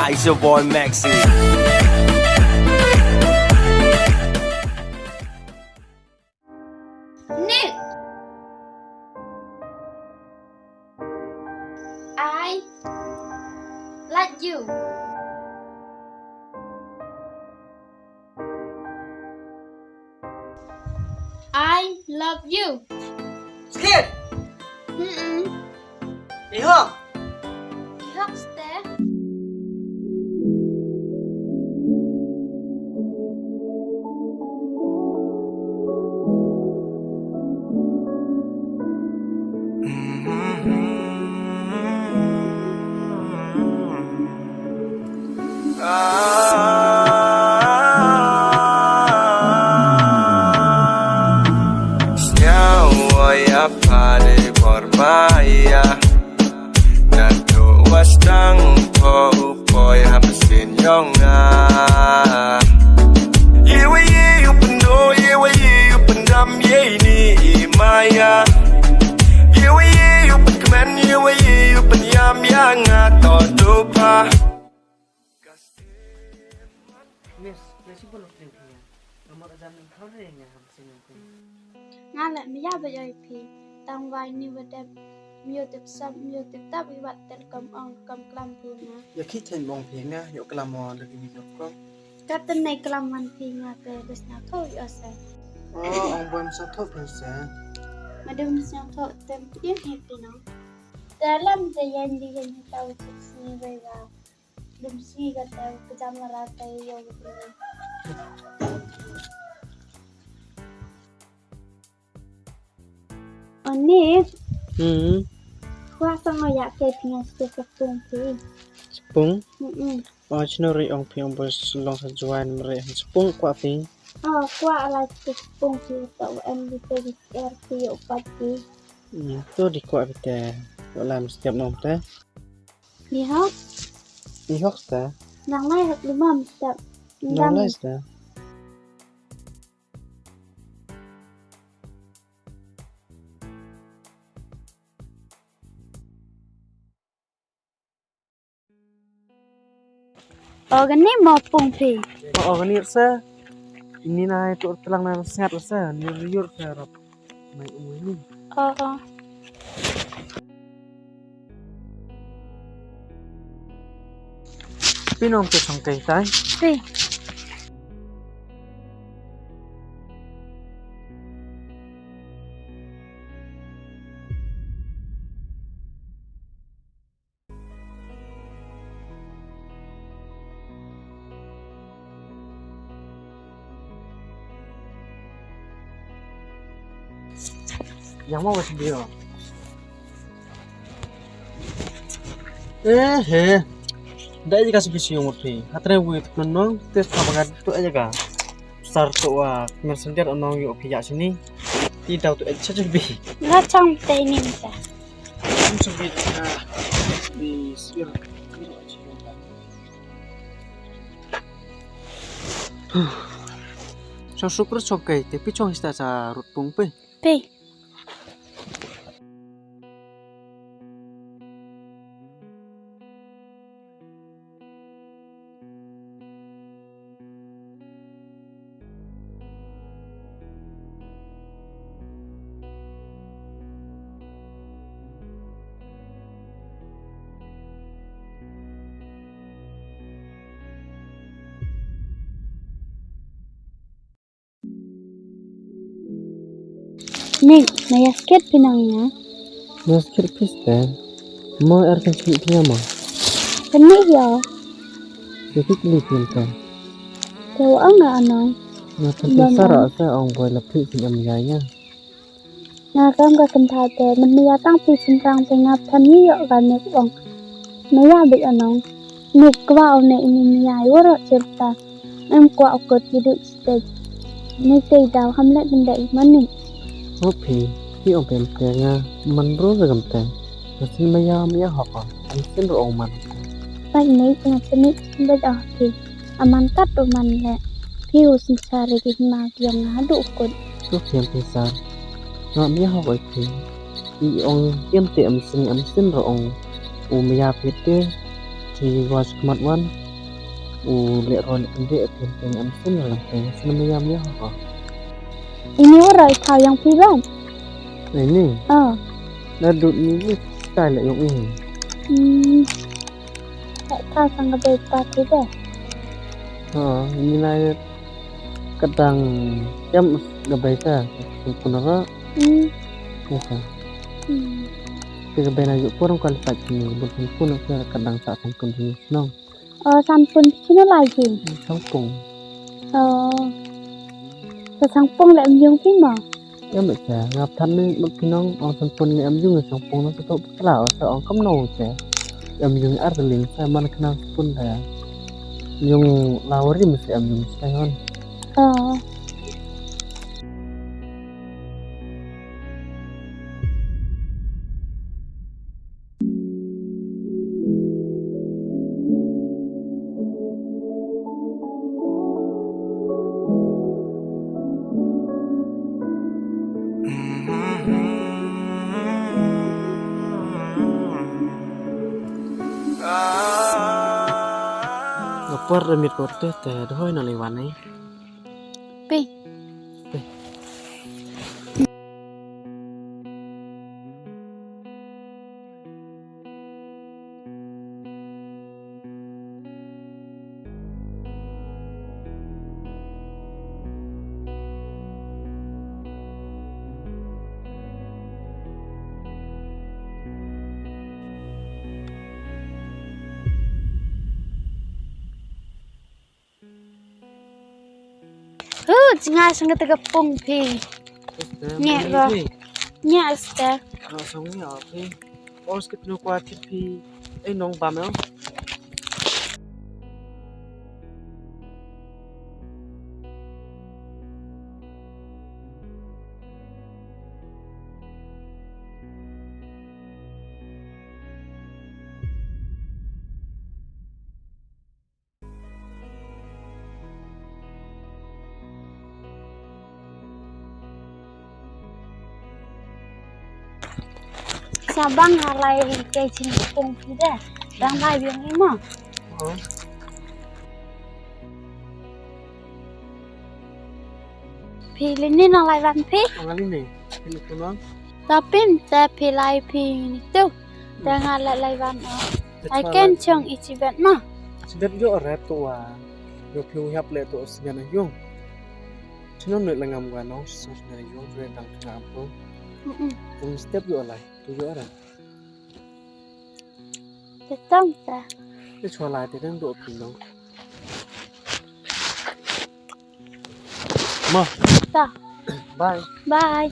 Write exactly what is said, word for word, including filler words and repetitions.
It's your boy Maxi. Nick. I like you. I love you. Skit. Mm-mm. Iho. Iho ste. Sñiaw wa ya pale por maya. Natu wastang po u poi hap sin yong nga. Ye wa ye u pendo, ye wa ye u pendam, ye ni i maya. Ye wa ye u penkmen, ye wa ye u penyam ya nga to dupa. Miss, nasi bolok ding phi ya. Amor ajam ning khore nga ham sini phi. Nga le maya ba yai phi. Tang wai ni wa dep. Myo tip sap, myo tip tap i wat tel kam ong kam klam phi nga. Ya khi chen bong phi nga, yo klam mo lagi ni ko. Kat ten nei klam man phi nga te bes na tho i ose. Oh, ong bom sa tho phi se. Madam sa tho tem phi he phi no. Dalam te yan di yan tau chik sini wai wa. Dum si ka tau ka jam la ra tai yo. Ani. Hmm. Wa sang ya ke phi nga ste sa pung phi. Sa pung? Mm-mm. Oh, chino ri ong phi ong bos long sa juan mre sa pung kwa phi. Oh, kwa ala sa pung phi to em di te di er phi yo pa phi. Hmm, to di kwa phi te. Yo lam step nom te. Ni hok? Ni hok sta? Nang lai hok lumam sta. Nang lai sta? O, kani mo pung phi. O, o, kani sa. Ini na itu telang na sngat sa. Ni riur sa rap. Mai ui ni. O, o. Phi nong tu song kai tai. Phi. Yang mo bas video. Eh, he. Dai jika sigi siung phi. Hatre wi tnong tes pa bagat tu aja ka. Sar tu wa messenger anong yo phi ya sini. Ti dau tu aja bi. Nga chang te ni ta. Bi sir. Sa super chokai te pi chong sta sa rut pung pe. Pe. Nik, maya sket pinang ya? Maya sket piste. Mo er kan sini pina mo. Kani ya? Sini pina ka. Kau anga anong? Nga kan sara sa ong boy lapi sini am ya ya. Nga kam ka kynthai te, mynmiat tang phi chynrang te nga phan yi yoh ka nik ong. Maya bit anong. Nik kwah ong ne ini maya i waroh chirta. Em kwah u kot ki duh chite. Nik te i daw ham leh kyndeh i man nik. O phi, phi ong phi em te nga man bru re kam te. Nga sin maya, maya hok ong. Em sin ru ong man. Pai nik nga sin nik bit o phi. Aman kat u man le. Phi u synchar ki hima ki ong nga du u kut. Su thiam phi sar. Nga maya hok oi phi. I ong thiam te am sin am sin ro ong. U maya phi te. Chi wa chi khmat wan. U le ro le kende a tin tin am sin lam tin sin ma yam ya ho. Ini wa rai thaw yang phi ban. Ini. Ah. Na dut ni ni tai le yong ini. Hmm. Ka, ka sang ka bei pa ti de. Ha, ini lai ka dang yam ka bei ka, ka pun ra. Hmm. Ya ka. Hmm. Ti ka bei na yu pun ka le ta ni, bun pun ka ka dang sa san pun ni nong. Oh, san pun ti na lai ji. San pun. Oh. Sa san pun le am yung ti ma. Em, cha, ngap than ni, mak phi nong, ong san pun ni em yung, ong san pun na sa to pla, sa ong kam no, cha. Em yung ar ling, sa man khna san pun da. Yung lawari mesti em yung sa hon. Oh. Nga por da mit ko te, te da hoi na le wan ni. Pi. Pi. Hu, jngai sang kata ka pung phi. Sister, nge mani ba phi? Nge, sister. Nga song ni a phi. Os kit nu kwa ti phi. Ei nong bam yo. Sa bang ha lai ke chin pung phi de. Dang lai biang ni mo. Oh. Phi lini nong lai wan phi? Nong lini. Phi ni kunong. Tapin te phi lai phi ni tu. Te nga la lai wan o. Te ai chwa ken lai chong phi. I chi bet ma. Chi bet yo rep tu wa. Yo phi u hap le tu smen yung. Chi nong ne la ngam wa nong smen yung re dang ngam tu. Mm-mm. Tum step yo lai. Tu yo ra. Te tong ta. Te chwa lai te dang do phi nong. Ma. Ta. Bye. Bye.